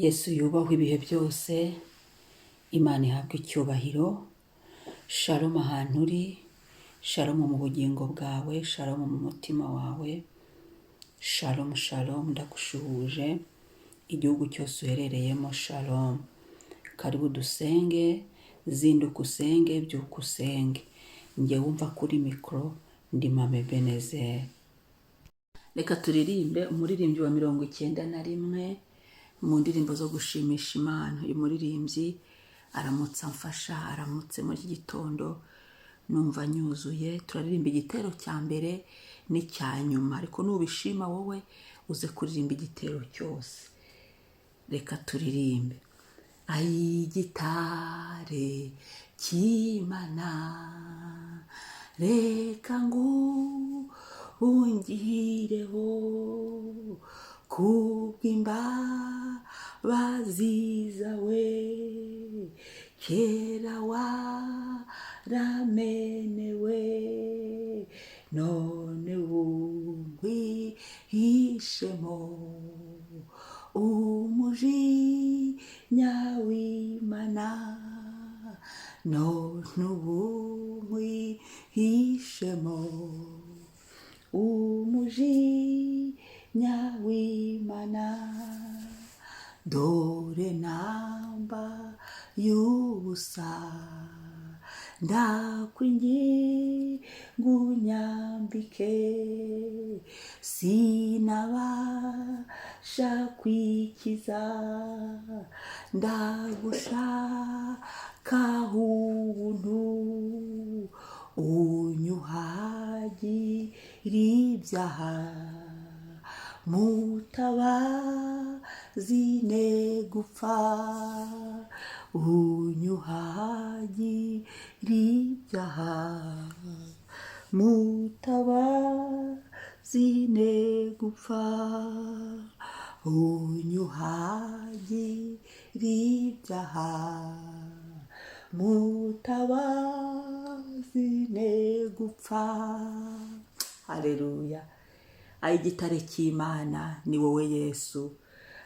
Yesu yubahwe ibihe byose, Imana ihabwe icyubahiro. Shalom ahantu uri, shalom mu bugingo bwawe, shalom mu mutima wawe, shalom shalom, ndagushuhuje igihugu cyose uherereyemo, shalom. Karibu dusenge, zinduka usenge, byuka usenge. Njye wumva kuri mikoro ndi Mame Benezeri. Reka turirimbe umuririmbyi wa 91 mu ndirimbo zo gushimisha Imana. Uyu muririmbyi aramutse amfasha, aramutse muri iki gitondo numva nyuzuye. Turaririmba igitero cya mbere n'icya nyuma, ariko nubishima wowe uze kuririmba igitero cyose. Reka turirimbe. Ay'igitare cy'Imana, reka nguhungireho, kubw'imbabazi zawe kera waramenewe, none wihishemo umujinya w'Imana, none ubu nkwihishemo umujinya w'Imana. Dore namba y'ubusa, ndakwinginga unyambike, sinabasha kwikiza, ndagushaka ubuntu, unyuhagire ibyaha, mutabazi ne gupfa, unyuhagire ibyaha, mutabazi ne gupfa, unyuhagire ibyaha, mutabazi ne gupfa. Haleluya! Ay'igitare cy'Imana, ni wowe Yesu.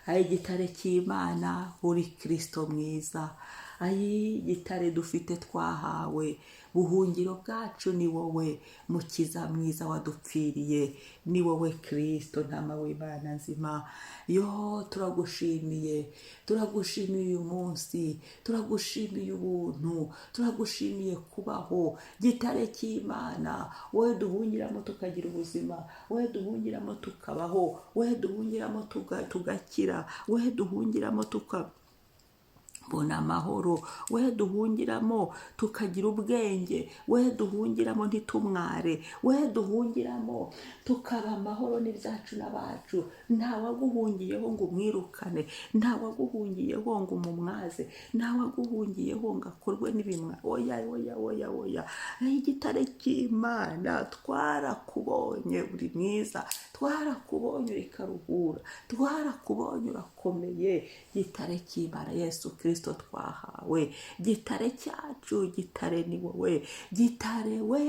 Ay'igitare cy'Imana, uri Kirisito mwiza. Ay'igitare dufite twahawe, buhungiro bwacu ni wowe, mukiza mwiza wadupfiriye, ni wowe Kirisito, ntama w'Imana nzima. Yo, turagushimiye, turagushimiye uyu munsi, turagushimiye ubuntu, turagushimiye kubaho. Gitare cy'Imana, wowe duhungiramo tukagira ubuzima, wowe duhungiramo tukabaho, wowe duhungiramo tugakira, wowe duhungiramo tukabona amahoro, we duhungiramo tukagira ubwenge, we duhungiramo ntitumware, we duhungiramo tukaba amahoro n'ibyacu n'abacu. Ntawaguhungiyeho ngo umwirukane, ntawaguhungiyeho ngo umumwaze, ntawaguhungiyeho ngo akorwe n'ibimwa. Oya, oya, oya, oya! Igitare cy'Imana, twarakubonye uri mwiza, twarakubonye uri karuhura, twarakubonye urakomeye. Gitare cy'Imana, Yesu Kirisito twahawe, gitare cyacu, gitare ni wowe, gitare we,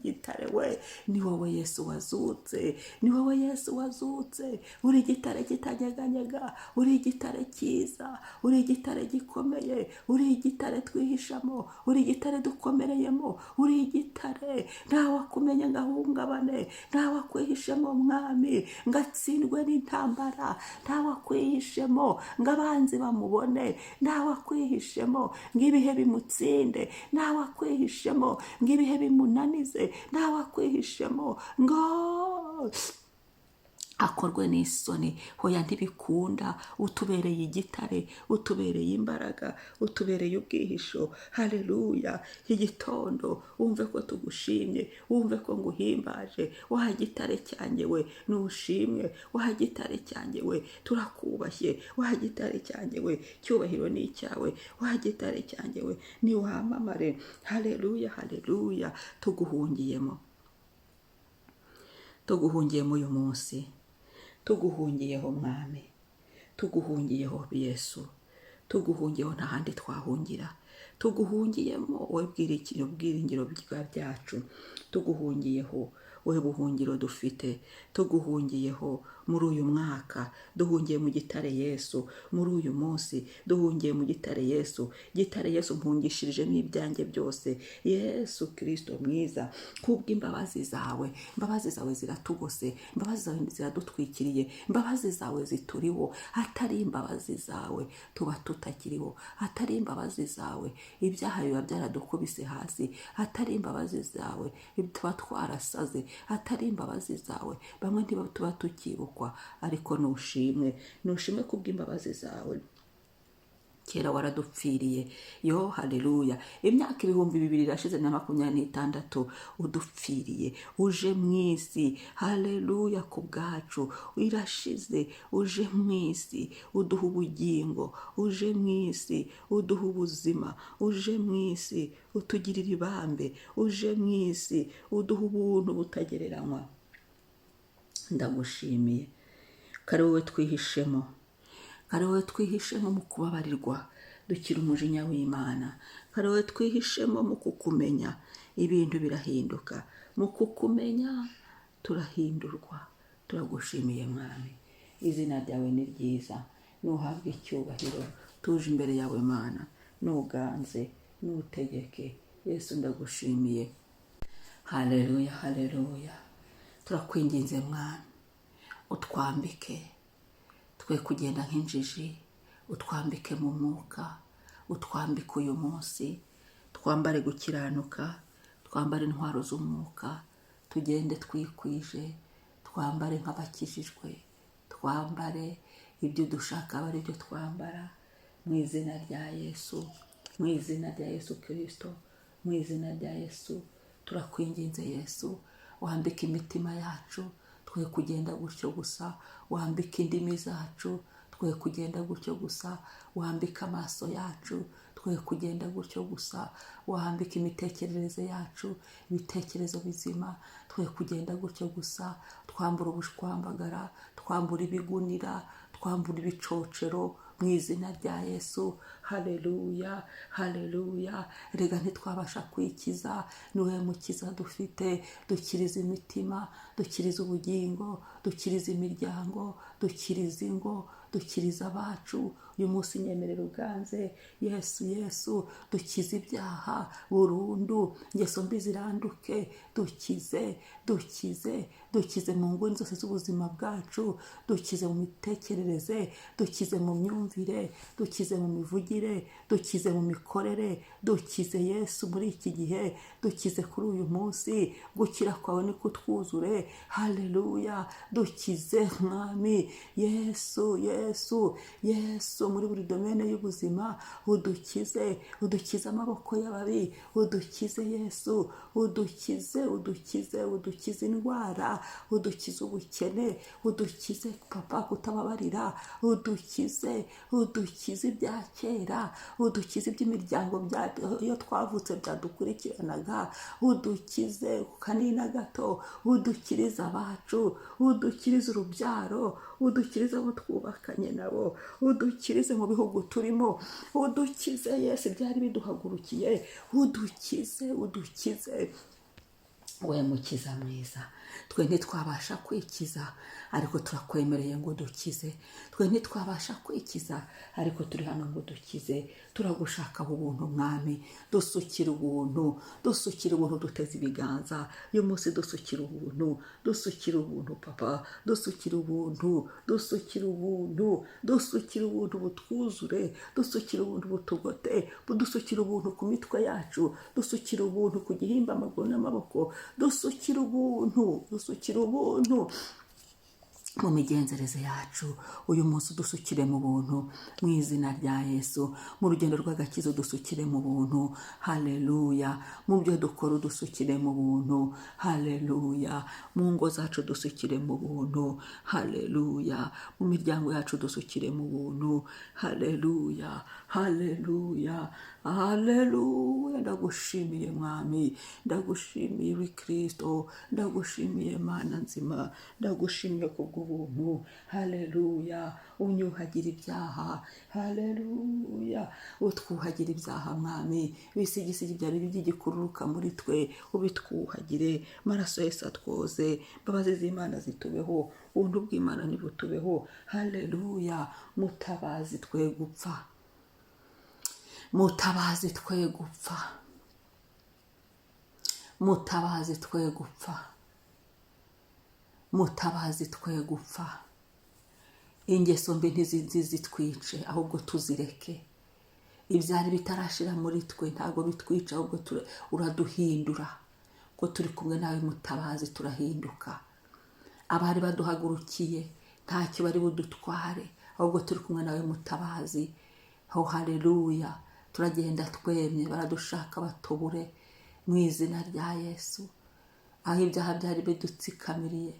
gitare we, ni wowe Yesu wazutse, ni wowe Yesu wazutse. Uri igitare kitanyeganyega, uri igitare cyiza, uri igitare gikomeye, uri igitare twihishamo, uri igitare dukomereyemo, uri igitare ntawakumenya ngo ahungabane, ntawakwihishemo mwami ngo atsindwe n'intambara, ntawakwihishemo ngo abanzi bamubone, ntawakwihishemo ngo ibihe bimutsinde, ntawakwihishemo ngo ibihe bimunanize, ntawakwihishemo ngo akorwe n'isoni. Hoya, ntibikunda. Utubereye igitare, utubereye imbaraga, utubereye ubwihisho. Haleluya! Igitondo wumve ko tugushimye, wumve ko nguhimbaje. Wa gitare cyanjye we, nushimwe. Wa gitare cyanjye we, turakubashye. Wa gitare cyanjye we, cyubahiro ni icyawe. Wa gitare cyanjye we, niwamamare. Haleluya, haleluya! Tuguhungiyemo, tuguhungiyemo uyu munsi, tuguhungiyeho mwami, tuguhungiyeho Yesu, tuguhungiyeho, nta handi twahungira. Tuguhungiyemo wowe bwiringiro byacu, tuguhungiyeho. Wowe buhungiro dufite, tuguhungiyeho muri uyu mwaka, duhungiye mu gitare Yesu, muri uyu munsi duhungiye mu gitare Yesu. Gitare Yesu mpungishirijemo ibyanjye byose. Yesu Kristo mwiza, kubw'imbabazi zawe, imbabazi zawe ziratugose, imbabazi zawe ziradutwikiriye, imbabazi zawe zituriho. Atari imbabazi zawe tuba tutakiriho, atari imbabazi zawe ibyaha biba byaradukubise hasi, atari imbabazi zawe tuba twarasaze, atari imbabazi zawe bamwe ntiba tuba tukibukwa. Ariko nushimwe, nushimwe kubw'imbabazi zawe. Kera waradupfiriye, yo haleluya. Imyaka 2026 irashize udupfiriye, uje mu isi, haleluya, ku bwacu. Irashize uje mu isi uduha ubugingo, uje mu isi uduha ubuzima, uje mu isi utugirira ibambe, uje mu isi uduha ubuntu butagereranywa. Ndagushimiye ko ari wowe twihishemo, ko ari wowe twihishemo mu kubabarirwa dukira umujinya w'Imana, ko ari wowe twihishemo mu kukumenya ibintu birahinduka, mu kukumenya turahindurwa. Turagushimiye Mwami, izina ryawe ni ryiza, nuhabwe icyubahiro. Tuje imbere yawe Mana, nuganze, nutegeke. Yesu ndagushimiye. Haleluya, haleluya. Turakwinginze Mwami, utwambike twe kugenda nk'injiji, utwambike mu mwuka, utwambike uyu munsi, twambare gukiranuka, twambare intwaro z'umwuka, tugende twikwije, twambare nk'abakijijwe, twambare ibyo dushaka aba ari byo twambara, mu izina rya Yesu, mu izina rya Yesu Kirisito, mu izina rya Yesu. Turakwinginze Yesu, wambike imitima yacu twe kugenda gutyo gusa, wambike indimi zacu twe kugenda gutyo gusa, wambike amaso yacu twe kugenda gutyo gusa, wambike imitekerereze yacu ibitekerezo bizima twe kugenda gutyo gusa, twambura ubushwambagara, twambura ibigunira, twambura ibicocero mu izina rya Yesu. Haleluya, haleluya. Rega ntitwabasha kwikiza, niwe mukiza dufite. Dukiriza imitima, dukiriza ubugingo, dukiriza imiryango, dukiriza ingo, dukiriza abacu. Uyu munsi nyemerera uganze Yesu. Yesu, dukize ibyaha burundu, ingeso mbi ziranduke, dukize, dukize, dukize mu nguni zose z'ubuzima bwacu, dukize mu mitekerereze, dukize mu myumvire, dukize mu mivugire, dukize mu mikorere, dukize Yesu muri iki gihe, dukize kuri uyu munsi. Gukira kwawe ni kutwuzure. Haleluya, dukize Mwami Yesu, Yesu, Yesu, muri buri domene y'ubuzima udukize, udukize amaboko y'ababi, udukize Yesu, udukize, udukize, udukize indwara, udukize ubukene, udukize papa kutababarira, udukize, udukize ibya kera, udukize iby'imiryango iyo twavutse byadukurikiranaga, udukize ku kanini na gato, udukirize abacu, udukirize urubyaro, udukirize abo twubakanye nabo, udukirize mu bihugu turimo, udukize Yesu byari biduhagurukiye, udukize, udukize. We mukiza mwiza, twe ntitwabasha kwikiza, ariko turakwemereye ngo dukize. Twe ntitwabasha kwikiza, ariko turi hano ngo dukize. Turagushaka ubuntu Mwami, dusukira ubuntu, dusukira ubuntu, duteze ibiganza uyu munsi, dusukira ubuntu, dusukira ubuntu papa, dusukira ubuntu, dusukira ubuntu, dusukira ubuntu butwuzure, dusukira ubuntu butugote, dusukira ubuntu ku mitwe yacu, dusukira ubuntu ku gihimba, amaguru n'amaboko, dusukira ubuntu, dusukira ubuntu mu migenzereze yacu. Uyu munsi dusukire mu buntu mu izina rya Yesu. Mu rugendo rw'agakiza dusukire mu buntu, haleluya. Mu byo dukora dusukire mu buntu, haleluya. Mu ngo zacu dusukire mu buntu, haleluya. Mu miryango yacu dusukire mu buntu, haleluya, haleluya, haleluya. Ndagushimiye Mwami, ndagushimiye uri Kristo, ndagushimiye Mana nzima, ndagushimiye kubw'ubuntu. ubuntu. Haleluya, unyuhagira ibyaha. Haleluya, utwuhagira ibyaha Mwami, ibisigisigi bya bibi by'igikururuka muri twe ubitwuhagire. Maraso Yesu atwoze, imbabazi z'Imana zitubeho, ubuntu bw'Imana nibutubeho. Haleluya, mutabazi twe gupfa, mutabazi twe gupfa, mutabazi twe gupfa, mutabazi twe gupfa. Ingeso mbi ntizitwice, ahubwo tuzireke. Ibyari bitarashira muri twe ntabwo bitwica, ahubwo uraduhindura. Ko turi kumwe nawe mutabazi, turahinduka. Abari baduhagurukiye ntacyo bari budutware, ahubwo turi kumwe nawe mutabazi. Ho haleluya, turagenda twemye, baradushaka batubure mu izina rya Yesu. Aho ibyaha byari bidutsikamiriye,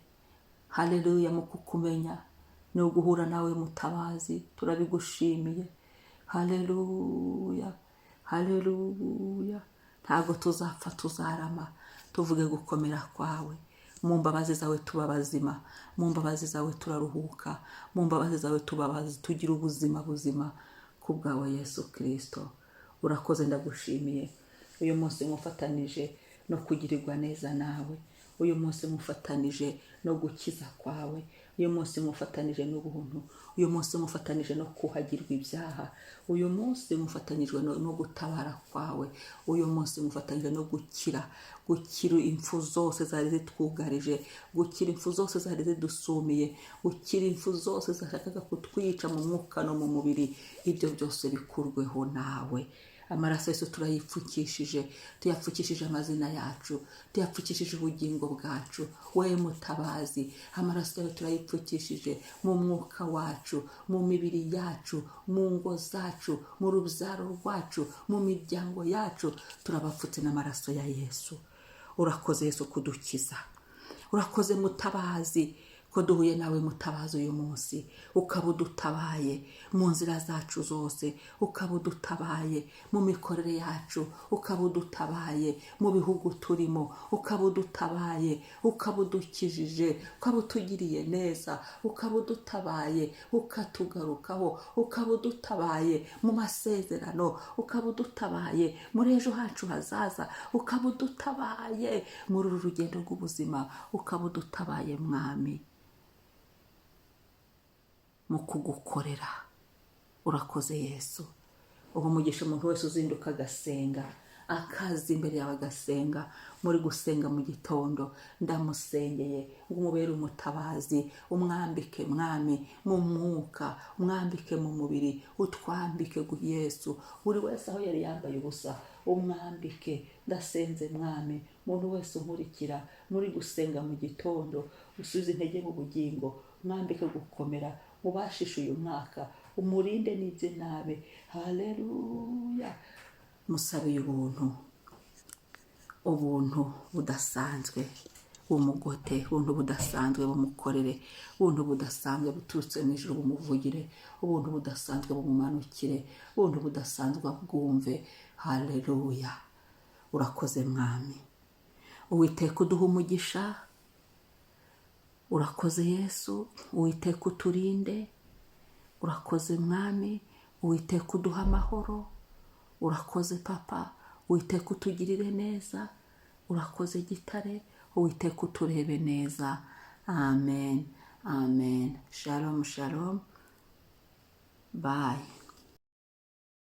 haleluya, mu kukumenya no guhura nawe mutabazi, turabigushimiye. Haleluya, haleluya. Ntabwo tuzapfa, tuzarama tuvuge gukomera kwawe. Mu mbabazi zawe tuba bazima, mu mbabazi zawe turaruhuka, mu mbabazi zawe tuba tugira ubuzima buzima ku bwawe Yesu Kirisito. Urakoze, ndagushimiye. Uyu munsi mufatanije no kugirirwa neza nawe, uyu munsi mufatanije no gukiza kwawe, uyu munsi mufatanije n'ubuntu, uyu munsi mufatanije no kuhagirwa ibyaha, uyu munsi mufatanyijwe no gutabara kwawe, uyu munsi mufatanyije no gukira, gukira impfu zose zari zitwugarije, gukira impfu zose zari zidusumiye, gukira impfu zose zashakaga kutwica mu mwuka no mu mubiri. Ibyo byose bikurweho nawe. Amaraso Yesu turayipfukishije, tuyapfukishije amazina yacu, tuyapfukishije ubugingo bwacu. Wowe mutabazi, amaraso yawe turayipfukishije mu mwuka wacu, mu mibiri yacu, mu ngo zacu, mu rubyaro rwacu, mu miryango yacu. Turabapfutse n'amaraso ya Yesu. Urakoze Yesu kudukiza, urakoze mutabazi ko duhuye nawe mutabazi uyu munsi, ukaba udutabaye mu nzira zacu zose, ukaba udutabaye mu mikorere yacu, ukaba udutabaye mu bihugu turimo, ukaba udutabaye, ukaba udukijije, ukaba utugiriye neza, ukaba udutabaye, ukatugarukaho, ukaba udutabaye mu masezerano, ukaba udutabaye muri ejo hacu hazaza, ukaba udutabaye muri uru rugendo rw'ubuzima, ukaba udutabaye Mwami mu kugukorera. Urakoze Yesu. Ubu umugisha umuntu wese uzinduka agasenga, akaza imbere yawe agasenga, muri gusenga mu gitondo, ndamusengeye ngo umubere umutabazi, umwambike Mwami mu mwuka, umwambike mu mubiri, utwambike Yesu. Buri wese aho yari yambaye ubusa umwambike. Ndasenze Mwami, umuntu wese unkurikira muri gusenga mu gitondo, usubize intege mu bugingo, umwambike gukomera, ubashishe uyu mwaka, umurinde n'ibye nabe. Haleluya, musabiye ubuntu, ubuntu budasanzwe bumugote, ubuntu budasanzwe bumukorere, ubuntu budasanzwe buturutse mu ijuru bumuvugire, ubuntu budasanzwe bumumanukire, ubuntu budasanzwe bwumve. Haleluya, urakoze Mwami. Uwiteka uduha umugisha. Urakoze Yesu. Uwiteka uturinde. Urakoze Mwami. Uwiteka uduha amahoro. Urakoze Papa. Uwiteka utugirire neza. Urakoze Gitare. Uwiteka uturebe neza. Amen, amen. Shalom, shalom. Bye.